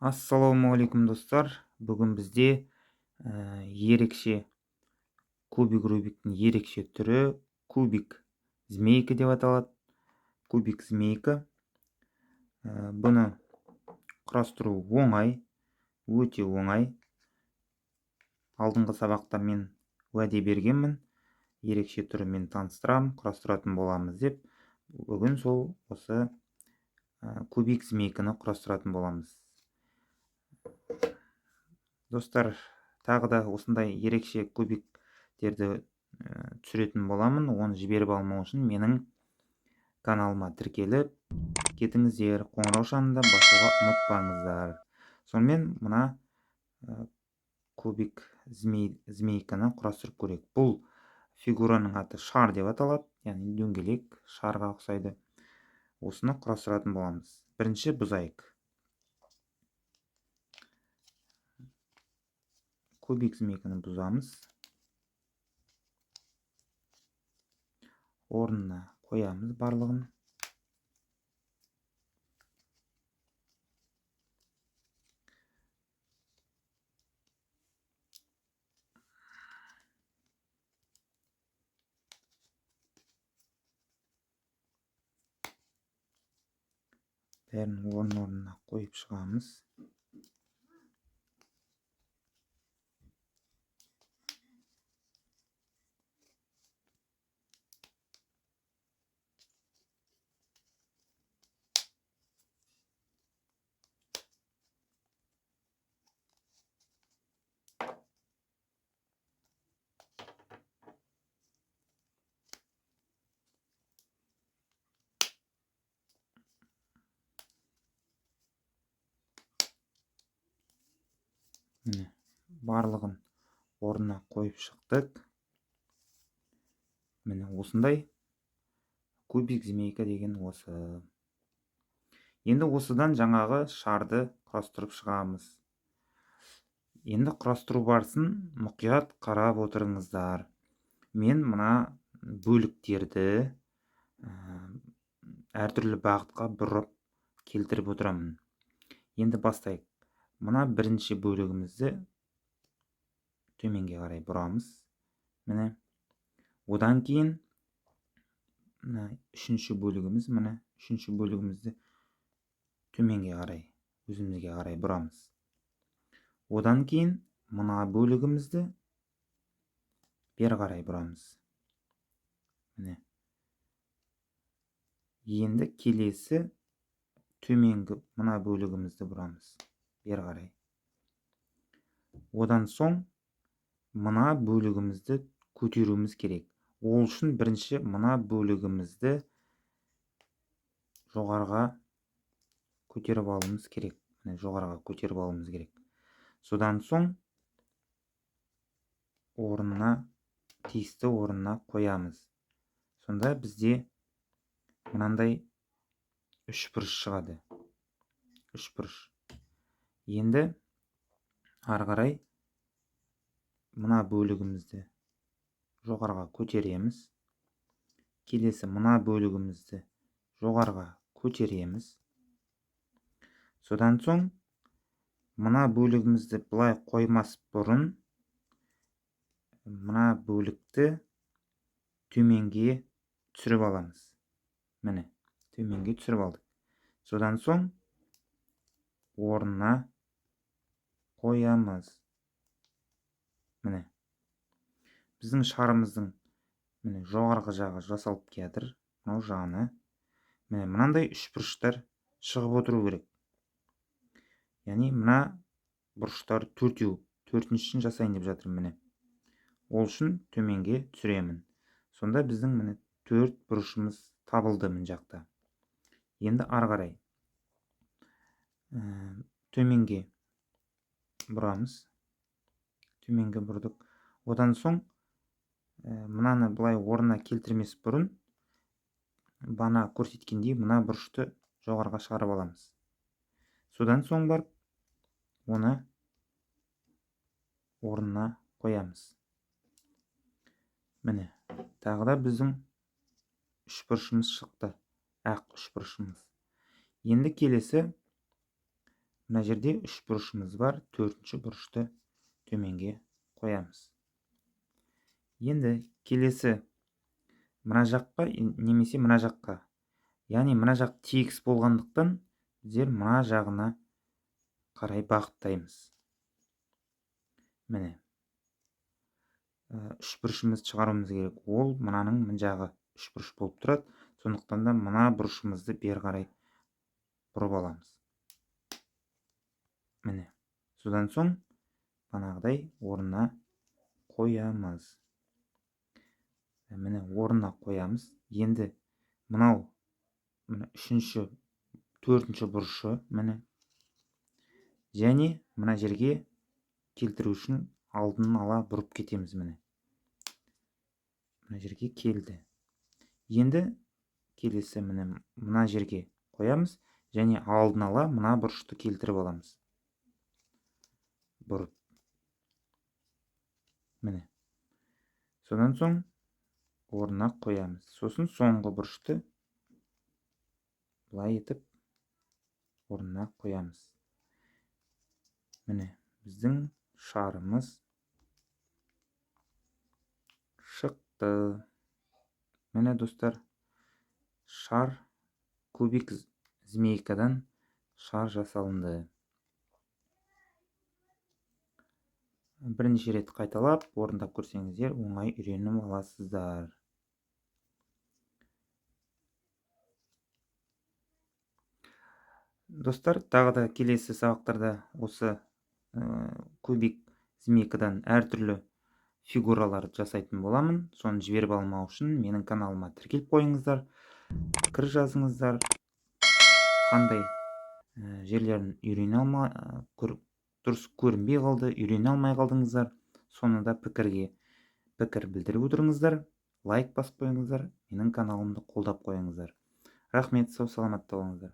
Ассалаумағалейкум, достар! Бүгін бізде ерекше кубик Рубиктің ерекше түрі, кубик змейка деп аталады. Кубик змейка. Бұны құрастыру оңай, өте оңай. Алдыңғы сабақта мен уәде бергенмін, ерекше түрімен таныстырамын, құрастыратын боламыз деп. Бүгін сол осы кубик змейканы құрастыратын боламыз. Достар, тағы да осындай ерекше кубиктерді түсіретін боламын. Оны жіберіп алмау үшін менің каналыма тіркеліп кетіңіздер, қоңыраушаны да басуға ұмытпаңыздар. Сонымен мына кубик змейканы құрастырып көрейік. Бұл фигураның аты шар деп аталады, яғни дөңгелек шарға ұқсайды. Осыны құрастыратын боламыз. Бірінші бұзайық. Кубик змейканы бұзамыз. Орнына қоямыз барлығын. Бәрін орын-орнына қойып шығамыз. Міне, барлығын орнына қойып шықтық. Міне, осындай кубик змейка деген осы. Енді осыдан жаңағы шарды құрастырып шығамыз. Енді құрастыру барысын мұқият қарап отырыңыздар. Мен мына бөліктерді әртүрлі бағытқа бұрып келтіріп отырамын. Енді бастайық. Мына бірінші бөлігімізді төменге қарай бұрамыз. Міне. Одан кейін мына үшінші бөлігіміз, міне үшінші бөлігімізді төменге қарай, өзімізге қарай бұрамыз. Одан кейін мына бөлігімізді бері қарай бұрамыз. Міне. Енді келесі төменгі мына бөлігімізді бұрамыз бері қарай. Одан соң мына бөлігімізді көтеруіміз керек. Ол үшін бірінші мына бөлігімізді жоғарыға көтеріп алуымыз керек. Міне, жоғарыға көтеріп алуымыз керек. Содан соң орнына, тиісті орнына қоямыз. Сонда бізде мынандай үш бұрыш шығады. Үш бұрыш. Енді ары қарай мына бөлігімізді жоғарыға көтереміз. Келесі мына бөлігімізді жоғарыға көтереміз. Содан соң мына бөлігімізді былай қоймас бұрын мына бөлікті төменге түсіріп аламыз. Міне, төменге түсіріп алдық. Содан соң орнына қоямыз. Міне, біздің шарымыздың міне жоғарғы жағы жасалып келатыр. Мынау жаны. Міне, мынандай үш бұрыштар шығып отыру керек. Яғни мына бұрыштар төртеу, төртіншісін жасайын деп жатырмын. Міне. Ол үшін төменге түсіремін. Сонда біздің міне төрт бұрышымыз табылды мына жақта. Енді ары қарай төменге бұрамыз. Төменге бұрдық. Одан соң мынаны былай орнына келтірмес бұрын бана көрсеткендей мына бұрышты жоғарыға шығарып аламыз. Содан соң барып оны орнына қоямыз. Міне, тағы да біздің үш бұрышымыз шықты. Ақ үш бұрышымыз. Енді келесі Мына жерде үш бұрышымыз бар, төртінші бұрышты төменге қоямыз. Енді келесі мына жаққа немесе мына жаққа, яғни мына жақ тегіс болғандықтан біздер мына жағына қарай бағыттаймыз. Міне үш бұрышымызды шығаруымыз керек. Ол мынаның мына жағы үш бұрыш болып тұрады. Сондықтан да мына бұрышымызды бері қарай бұрып аламыз. Міне, содан соң бағанағыдай орнына қоямыз. Міне, орнына қоямыз. Енді мынау міне үшінші, төртінші бұрышы, міне. Және мына жерге келтіру үшін алдын ала бұрып кетеміз, міне. Мына жерге келді. Енді келесі міне мына жерге қоямыз және алдын ала мына бұрышты келтіріп аламыз. Бұрып. Міне. Содан соң орнына қоямыз. Сосын соңғы бұрышты былай етіп орнына қоямыз. Міне, біздің шарымыз шықты. Міне, достар, шар кубик змейкадан шар жасалынды. Бірнеше рет қайталап орындап көрсеңіздер, оңай үйреніп аласыздар. Достар, тағы да келесі сабақтарда осы кубик змейкадан әртүрлі фигуралар жасайтын боламын. Соны жіберіп алмау үшін менің каналыма тіркеліп қойыңыздар, пікір жазыңыздар. Қандай жерлерін үйрене алмай, дұрыс көрінбей қалды, үйрене алмай қалдыңыздар, соны да пікір білдіріп отырыңыздар, лайк басып қойыңыздар, менің каналымды қолдап қойыңыздар. Рахмет, сау саламатта болыңыздар.